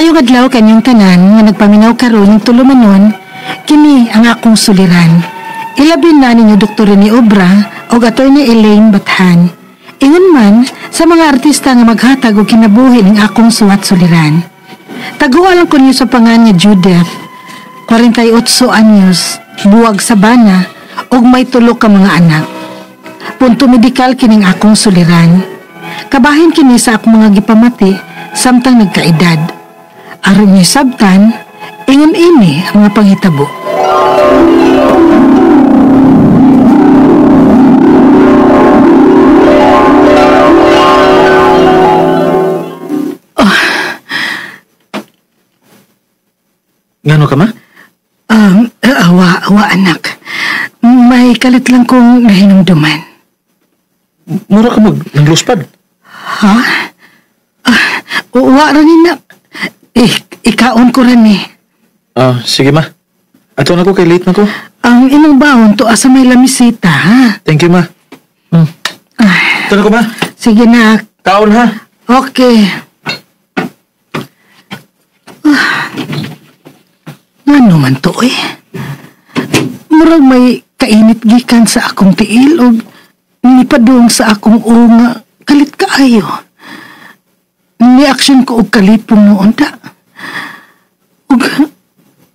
Maayong adlaw kanyong tanan nga nagpaminaw karon ning tulumanon, kini ang akong suliran. Ilabi na ninyo Dr. Rene Obra o Attorney Elaine Bathan. Ingon man sa mga artista nga maghatag og kinabuhi ning akong suwat suliran. Taguan lang ko niyo sa pangan nga Judith, 48 anyos, buwag sa bana ug may tulo ka mga anak. Punto medikal kining akong suliran. Kabahin kini sa akong mga gipamati samtang nagkaedad. Aron niyo sabtan, ingon ini ang mga panghitabo. Ngano ka, ma? Awa, anak. May kalit lang kong nahinumduman. Mura ka mag nangluspad. Ha? Uwa rin na. Ikaon ko rin eh. Sige ma. Ato na ko kay late na ko. Ang inong baon to asa may lamisita, ha? Thank you, ma. Ato na ko, ma. Sige na. Kaon, ha? Okay. Ngano man to eh? Murag may kainit gikan sa akong tiil o nipadung sa akong unga kalit kaayo. Ni-action ko og kalipong noon ta. Ug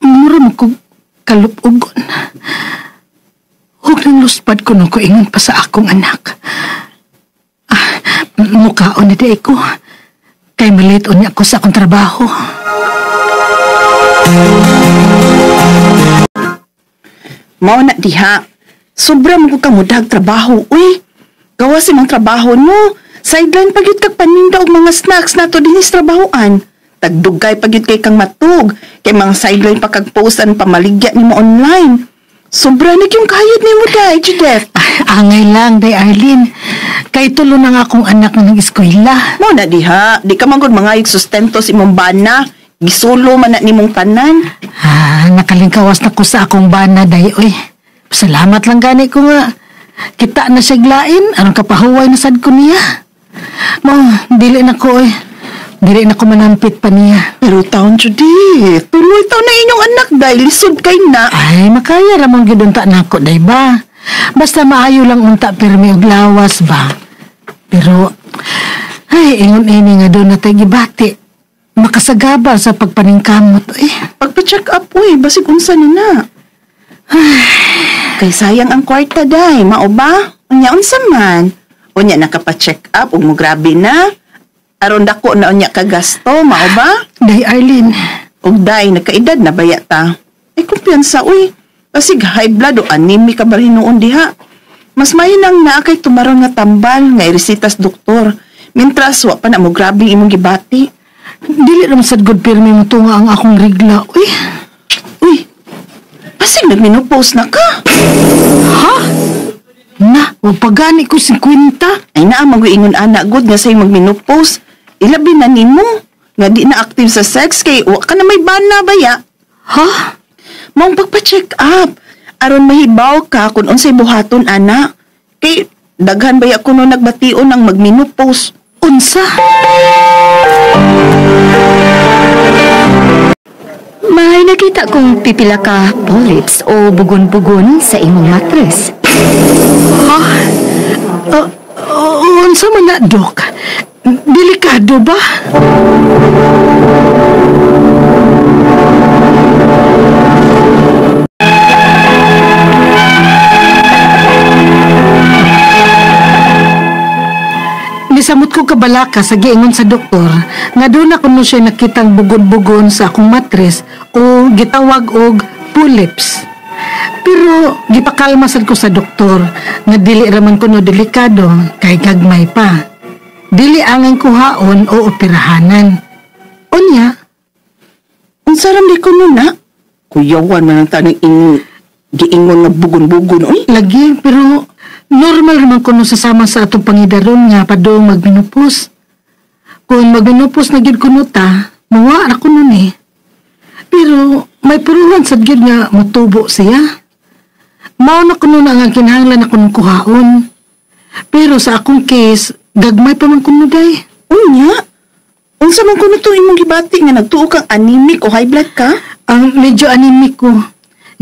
mura mo kog kalupogon. Ug nangluspad ko nung koingon pa sa akong anak. Mukaon na di ko. Kay malit unya ko sa akong trabaho. Mao na diha. Sobra mo ko kamudag trabaho, uy. Gawas imong trabaho no. Sideline pagyud kag paninda og mga snacks nato dinhi sa trabahoan. Tagdugay pagyud kay kang matug. Kay mga sideline pa kag post ang pamaligya nimo online. Sobra na yung kayod nimo day, Judith. Angay lang day Arlene. Kay tulo na nga akong anak nga nag-eskwela. Mao na diha. Di ka man gud mangayog sustento sa imong bana. Gisulo man na nimong tanan. Nakalingkawas na ko sa akong bana day, oy. Salamat lang gani ko nga. Kita na siya glain, anong kapahuway na sad ko niya. Mo, dili na ko, oy. Dili na ko manampit pa niya. Pero taon, Judith, tuloy taon na inyong anak dahil lisod kay na. Ay, makaya ramang gidunta na ako, day ba? Basta maayo lang unta pirmi og lawas ba. Pero, ay, ingon ini nga doon na tayo gibati. Makasagabal sa pagpaningkamot, eh. Pagpa-check up, uy, basig unsa ni na. Kay sayang ang kwarta, day. Mao ba? Unya, unsa man? Unya, nakapa-check up, ug mo grabe na. Aron dako na unya kagasto, mao ba? Day, Arlene. Ug day, nagkaedad na baya ta. Ay, kumpiyansa, uy. Basig high blood o anemic ka ba rin noon diha. Mas mayo nang naa kay tumaron nga tambal, nga iresitas doktor. Mintras, wa pa na mo grabe imong gibati. Dili naman sad good pirmi mo tunga ang akong regla. Uy! Uy! Basig nagminopause na ka! Ha? Na, wag pagani ko 50. Ay naa, mag-iingon anak good nga sa'yo magminopause. Ilabi na nimo. Nga di na active sa sex kay wa ka na may bana baya. Ha? Maong pagpa-check up. Aron mahibaw ka kung unsay buhaton ana. Kay daghan baya kuno nagbation ang magminopause. Unsa? May nakita kong pipila ka polyps o bugon-bugon sa imong matres. Ha? Unsa man na, Dok? Delikado ba? Nisamot ko kabalaka sa giingon sa doktor nga doon ako no siya nakitang bugon-bugon sa akong matres o gitawag og polyps. Pero gipakalma sad ko sa doktor nga dili raman kuno delikado kay gagmay pa. Dili angay kuhaon o operahanan. Unya, unsa ram di kuno na? Kuyawan man ang tanang giingon nga bugon-bugon oy. Lagi pero normal raman kuno sasama sa atong pangidaron nga padung magminupos. Kung magminupos na gyud kuno ta, muwa ra kuno ni. Pero may puruhan sad gyud nga motubo siya. Mao na kuno na ang kinahanglan ako ng kuhaon. Pero sa akong case, gagmay pa man kuno day. Unya? Unsa man kuno to imong gibati nga nagtuo kang anemic o high blood ka? Ang medyo anemic ko.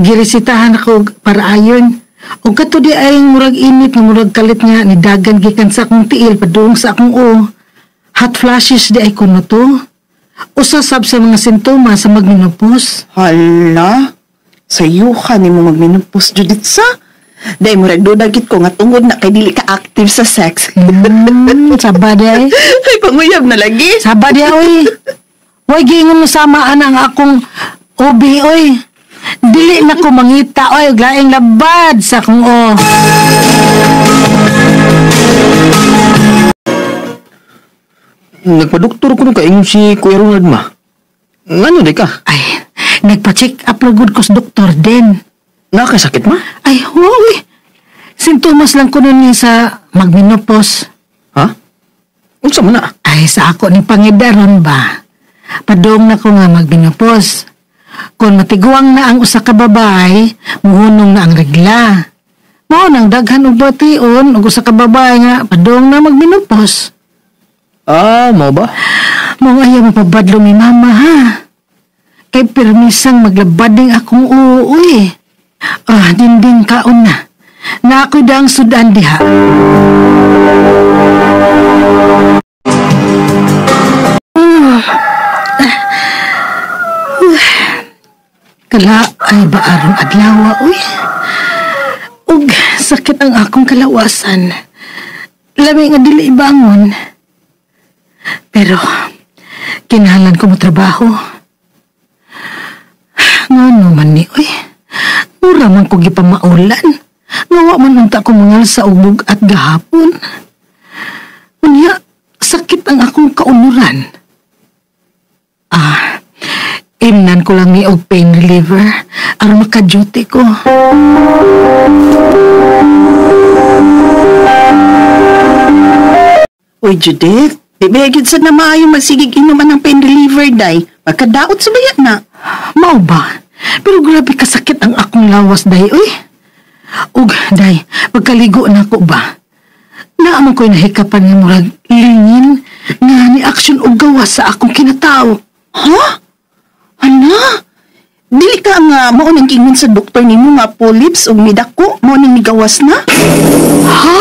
Giresitahan ako og para ayon. Ug kato di ay murag init nga murag kalit nga nidagan gikan sa akong tiil padung sa akong o. Hot flashes di ay kuno to. Usa sab sa mga sintomas sa magmenopause. Hala, sayuhan nimo magmenopause, Judith sa. Dahil murag duda gid ko nga tungod na kay dili ka active sa sex. Saba di ay. Ay, panguyab na lagi. Saba di oy. Way giingon mo samaan ang akong OB oy. Dili na ko mangita oy, og laing labad sa akong o. Nagpadoktor ko nung kaingon si Kuya Ronald, ma. Ngano di ka? Ay, nagpa-check up ra gud ko sa doktor din. Nakasakit, ma? Ay, hoy. Sintomas lang ko nun ni sa magmenopause. Ha? Unsa man na? Ay, sa ako ni pangidaron ba? Padong na ko nga magmenopause. Kung matiguang na ang usa ka babae, muhunong na ang regla. Mao nang daghan og bation og usa ka babae nga padong na magmenopause. Ah, mao ba? Mao ayaw mapabadlo mi mama ha. Kay permisang maglabading akong uuwi. Ah, dinding kaon na. Na ako'y daang sudan diha. Kala ay ba aron adlaw, uy. Ug sakit ang akong kalawasan. Lami nga dili bangon. Pero kinahanglan ko motrabaho. Ngano man ni, uy. Mura man ko gipamaulan. Ngawa man unta ko mangal sa ubog at gahapon. Unya, sakit ang akong kaunuran. Ah, imnan ko lang ni og pain reliever aron maka-duty ko. Uy, Judith, di ba gyud sad na maayo magsigig inuman ng pain reliever, day? Magkadaot sa bayat na. Mao ba? Pero grabe kasakit ang akong lawas, day, uy. Ug, day, pagkaligo na ko ba? Naamang ko'y nahikapan nga murag lingin nga ni action og gawas sa akong kinatao. Ha? Ana? Dili ka nga mao nang giingon sa doktor nimo nga polyps ug midako mao ning migawas na? Ha?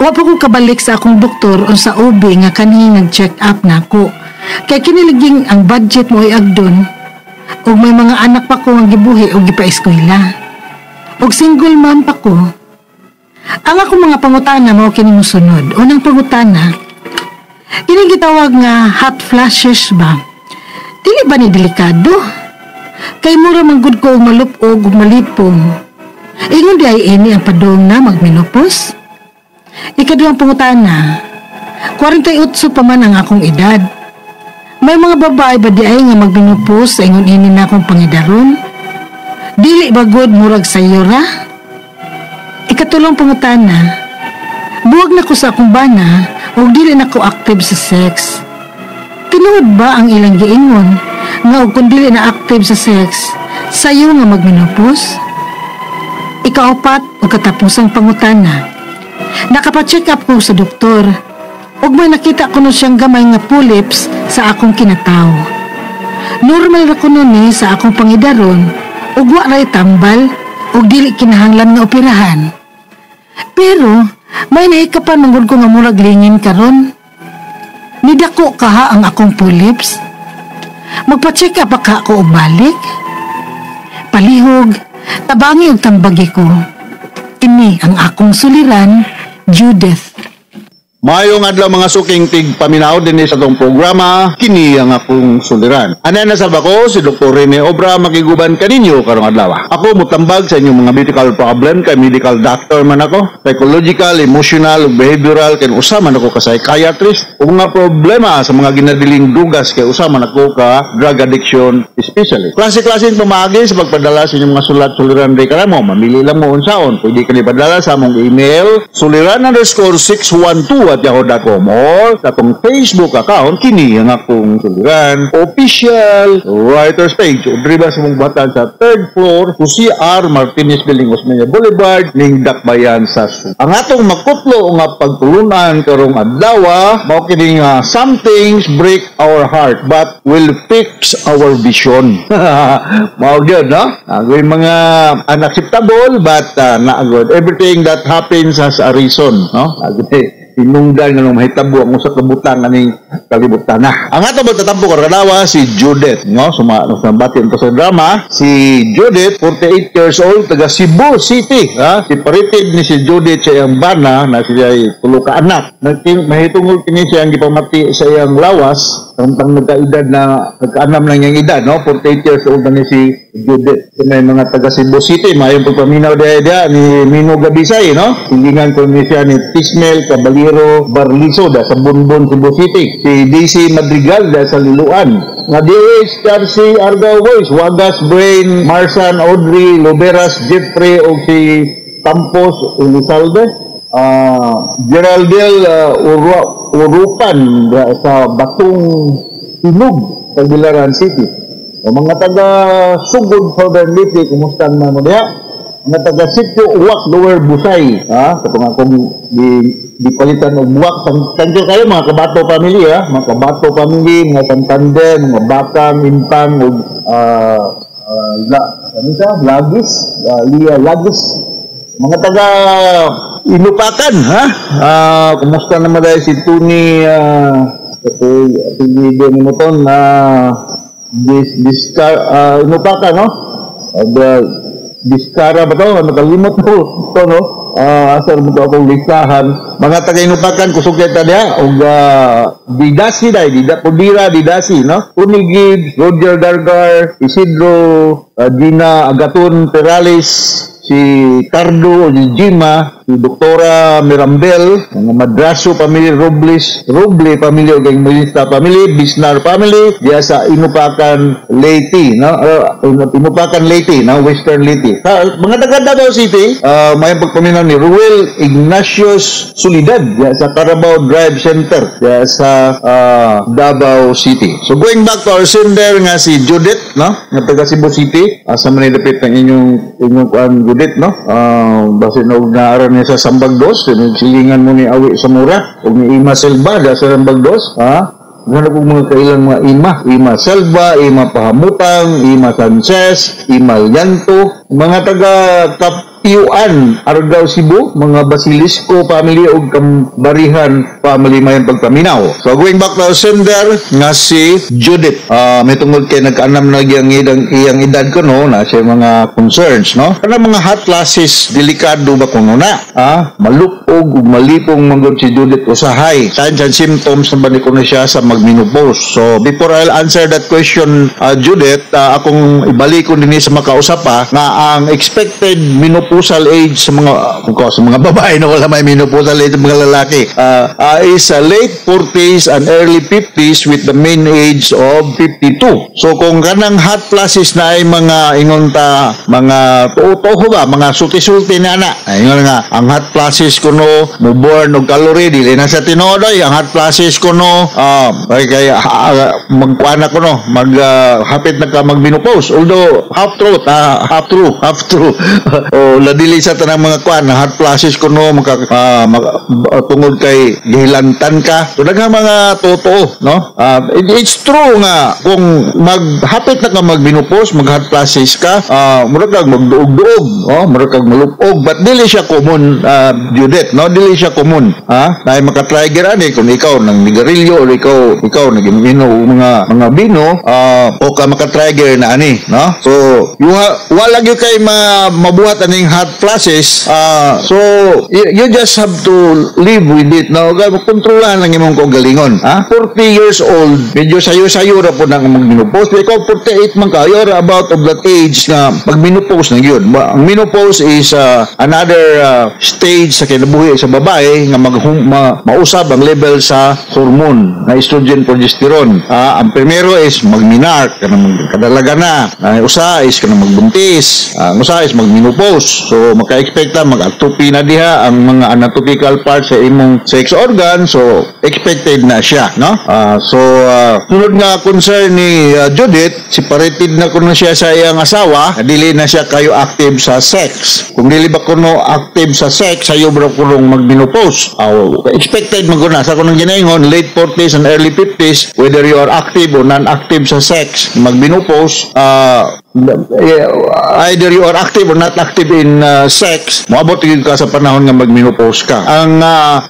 Wa pa ko kabalik sa akong doktor o sa OB nga kanhi nag-check up na ako. Kay kiniliging ang budget mo ay agdon ug may mga anak pa ko nga gibuhi og gipa-eskwela. Og single mom pa ko. Ang akong mga pangutana mao kini mosunod. Unang pangutana, kini gitawag nga hot flashes ba? Dili ba ni delikado? Kay mura man gud ko og malupog ug malipong. Ingon di ay ini ang padung na magmenopause? Ikaduhang pangutana, 48 pa man ang akong edad. May mga babae ba di ay nga magmenopause sa ingon ini na akong pangidaron? Dili ba good murag sayo ra? Ikatulong pangutana, buwag na ko sa akong bana ug dili na ko active sa sex. Tinuod ba ang ilang giingon nga og kun dili na active sa sex, sayo nga magmenopause? Ikaapat o katapusang pangutana, nakapa-check up ko sa doktor ug may nakita ko no siyang gamay nga polyps sa akong kinataw. Normal ra kuno ni sa akong pangidaron ug wa ray tambal ug dili kinahanglan nga operahan. Pero may nahikapan manggod ko nga murag lingin karon. Nidako kaha ang akong polyps. Magpa-check up ka ako og balik. Palihog, tabangi og tambagi ko. Ini ang akong suliran, Judith. Maayong adlaw mga suking tig paminaw dinhi sa atong programa, kini ang akong suliran. Ana na sab ako si Dr. Rene Obra makiguban kaninyo karong adlaw. Ako motambag sa inyong mga medical problem kay medical doctor man ako, psychological, emotional ug behavioral kay usa man ako ka psychiatrist ug mga problema sa mga ginadiling dugas kay usa man ako ka drug addiction specialist. Klase-klase pamaagi sa pagpadala sa inyong mga sulat suliran di kanamo, mamili lang mo unsaon. Pwede kini padala sa among email suliran_612 2@yahoo.com or sa atong Facebook account, kini ang akong suliran official writers page, o diri ba sa mong buhatan sa third floor, Jose R. Martinez Building, Osmeña Boulevard, ning Dakbayan sa Sugbo. Ang atong makutlo nga pagtulunan karong adlaw mao kini nga "Some things break our heart but will fix our vision." Mao gyud, no? Ang mga unacceptable but na good. Everything that happens has a reason, no? Agay hinungdan nga nung mahitabo ang usa ka butang aning kalibutan na. Ang ato magtatampo karon adlaw si Judith, no? Suma no, bati to sa drama, si Judith, 48 years old, taga Cebu City, ha? Separated ni si Judith sa iyang bana na siya ay tulo ka anak. Mahitungod kini siya ang gipamati sa iyang lawas tangtang nagkaedad na nagkaanam lang iyang edad, no? 48 years old na ni si Judith. May mga taga Cebu City, mayong pagpaminaw diha diha ni Mino Gabisay, no? Silingan ko ni siya ni Tismel Caballero Barliso da sa Bonbon, Cebu City. Si DC Madrigal da sa Liloan. Nga DH Darcy Argao Boys, Wagas Brain, Marsan Audrey, Loberas Jeffrey o si Campos Elizalde. Geraldel Urupan da sa Batong Tinog, Tagbilaran City. O mga taga Sugod, Southern Leyte, kumusta naman mo diha? Mga taga Sitio Uwak, Lower Busay, ha? Katong akong di palitan og buwak. Thank you kayo mga Kabato family, ha? Mga Kabato family, mga Santander, mga Bakang, Impang, ug la, ano siya? Lagis, Lia Lagis. Mga taga Inupakan, ha? Kumusta naman dahil si Tony, ito, apelyido ni mo ton, na Discar, Inupakan, no? Discara ba to? Nakalimot ko to, no? Asa mo to akong listahan. Mga taga Inupakan, kusog kay ta diha og Didasi dai, Dida Pudira Didasi, no? Tony Gibbs, Roger Gargar, Isidro, Gina Agaton Perales, si Cardo o si Jima, si Doktora Mirambel, mga Madraso family, Robles, Roble family o kay Molista family, Bisnar family, diya sa Inupakan Leyte, no? Inupakan Leyte, no? Western Leyte. Sa mga taga Davao City, may pagpaminaw ni Ruel Ignatius Solidad diya sa Carabao Drive Center diya sa Davao City. So going back to our sender nga si Judith, no? Nga taga Cebu City, asa man ni dapit ang inyong kuan, Judith, no? Basin og naaran niya sa Sambag Dos, silingan mo ni Awi Samura ug ni Ima Silva diya sa Sambag Dos, ha? Ano kung mga kailang mga Ima, Ima Selva, Ima Pahamutang, Ima Sanchez, Ima Llanto, mga taga Kapiyuan, Argao, Cebu, mga Basilisco family ug Kambarihan family, may pagpaminaw. So going back to our sender nga si Judith. May tungod kay nagkaanam na iyang edad ko, no, na siya mga concerns, no. Kana mga hot flashes, delikado ba kuno na? Ah, malupog ug malipong manggod si Judith usahay. Signs and symptoms na ba ni kuno siya sa magmenopause? So before I'll answer that question, Judith, akong ibalik ko dinhi sa makausap pa nga ang expected menopausal age sa mga kung sa mga babae na wala may menopausal age, sa mga lalaki is late 40s and early 50s with the mean age of 52. So kung kanang hot flashes na ay mga ingon ta mga tuo-tuo ba, mga sulti-sulti na ana. Ay, ingon nga ang hot flashes kuno mo burn og calorie, dili na sa tinuod oy. Ang hot flashes kuno ay kay magkuan na kuno mag hapit na ka mag-menopause, although half truth, half true, half true o ladili sa tanang mga kuan hot flashes kuno maka, tungod kay gihilantan ka. So daghang mga totoo, no? It's true nga kung maghapit na ka mag-menopause, mag hot flashes ka, murag kag magduog-duog, oh, murag kag malupog, but dili siya common, Judith, no? Dili siya common, ha? Nay maka-trigger ani kung ikaw nang nigarilyo or ikaw naginom og mga bino, o ka maka-trigger na ani, no? So you wala gyud kay mabuhat aning hot flashes, so you just have to live with it, no? Kontrolahan lang imong kaugalingon, ha? 40 years old, medyo sayo-sayo ra po nang mag-menopause. Ikaw 48 man ka, you're about of that age na mag-menopause na yun. Ang menopause is another stage sa kinabuhi sa babae nga mausab ang level sa hormone na estrogen, progesterone. Ang primero is mag-menarche, kanang kadalaga na. Usa is kanang magbuntis. Ang usa is mag-menopause. So maka-expect ta mag-atrophy na diha ang mga anatomical parts sa imong sex organ, so expected na siya, no? So sunod nga concern ni Judith, separated na kuno siya sa iyang asawa, dili na siya kayo active sa sex. Kung dili ba kuno active sa sex, sayo bro kunong mag-menopause? Expected man kuno sa kunong ginaingon, late 40s and early 50s, whether you are active or non-active sa sex, mag-menopause, either you are active or not active in sex, moabot gyud ka sa panahon nga mag-menopause ka. Ang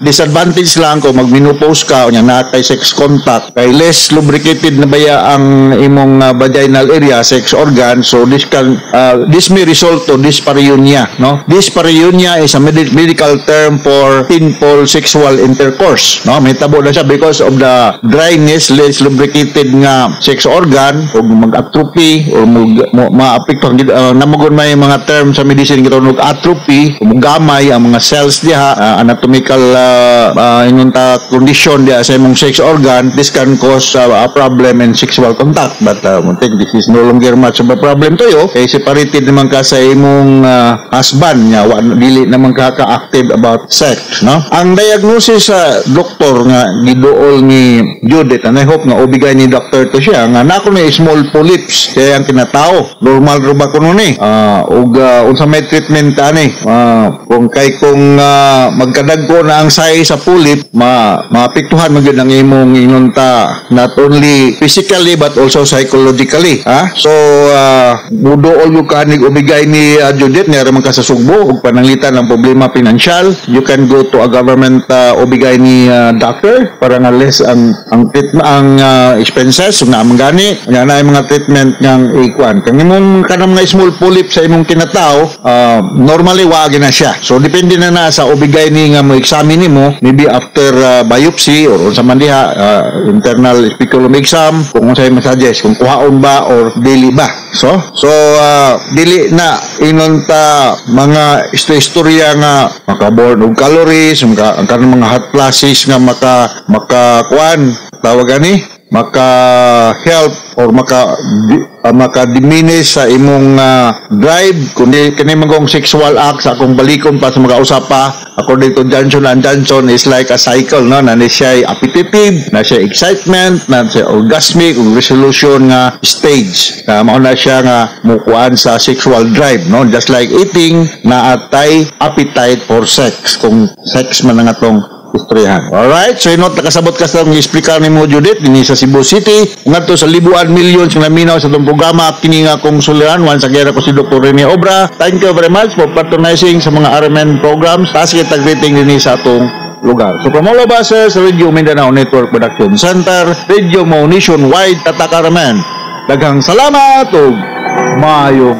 disadvantage lang kung mag-menopause ka, unya naa kay sex contact, kay less lubricated na baya ang imong vaginal area, sex organ, so this may result to dyspareunia, no? Dyspareunia is a medical term for painful sexual intercourse, no? May tabo na siya because of the dryness, less lubricated nga sex organ, ug mag-atrophy or maapektuhan namugon may mga term sa medicine kita og atrophy, gamay ang mga cells diha, anatomical ingon ta condition diha sa imong sex organ. This can cause a problem in sexual contact, but I think this is no longer much of a problem to you kay separated naman ka sa imong husband nga wa dili naman ka ka-active about sex, no? Ang diagnosis sa doktor nga giduol ni Judith, and I hope nga OB-GYN ni doctor to siya, nga nako ni small polyps kaya ang kinatao, normal ra ba kuno ni? Ug unsa may treatment ani? Kung kay kung magkadagko na ang size sa polyp, maapektuhan man gyud ang imong ingon ta not only physically but also psychologically, ha? So muduol gyud ka nig OB-GYN ni Judith nga man ka sa Sugbo ug pananglitan ang problema financial, you can go to a government OB-GYN ni doctor para nga less ang treatment, ang expenses ug naa man gani nya na mga treatment ngang ikuan kang imong kanang mga small polyp sa imong kinatao. Normally wa na siya, so depende na na sa OB-GYN ni nga mo examine nimo, maybe after biopsy or unsa man diha, internal speculum exam, kung unsay ma-suggest, kung kuhaon ba or dili ba. So dili na inon ta mga istorya nga maka-burn og calories, maka ang kanang mga hot flashes nga maka maka kuan tawag ani, maka help or maka diminish sa imong drive, kundi kini magong sexual act. Sa akong balikon pa sa mga usapa, according to Johnson and Johnson, is like a cycle, no? Na ni siya appetitive, na siya excitement, na siya orgasmic ug resolution nga stage. Mao na siya nga mukuan sa sexual drive, no? Just like eating, na atay appetite for sex kung sex man ang atong istoryahan. Alright, so inot nakasabot ka sa akong explicar nimo, Judith, dinhi sa Cebu City. Ngadto sa libuan millions nga naminaw sa atong programa kini nga akong suliran. Once again, ako si Dr. Rene Obra. Thank you very much for patronizing sa mga RMN programs. Taas kita greeting dinhi sa atong lugar. So from all of us sa Radio Mindanao Network Production Center, Radio Mo Nationwide, Tatak RMN. Daghang salamat ug maayong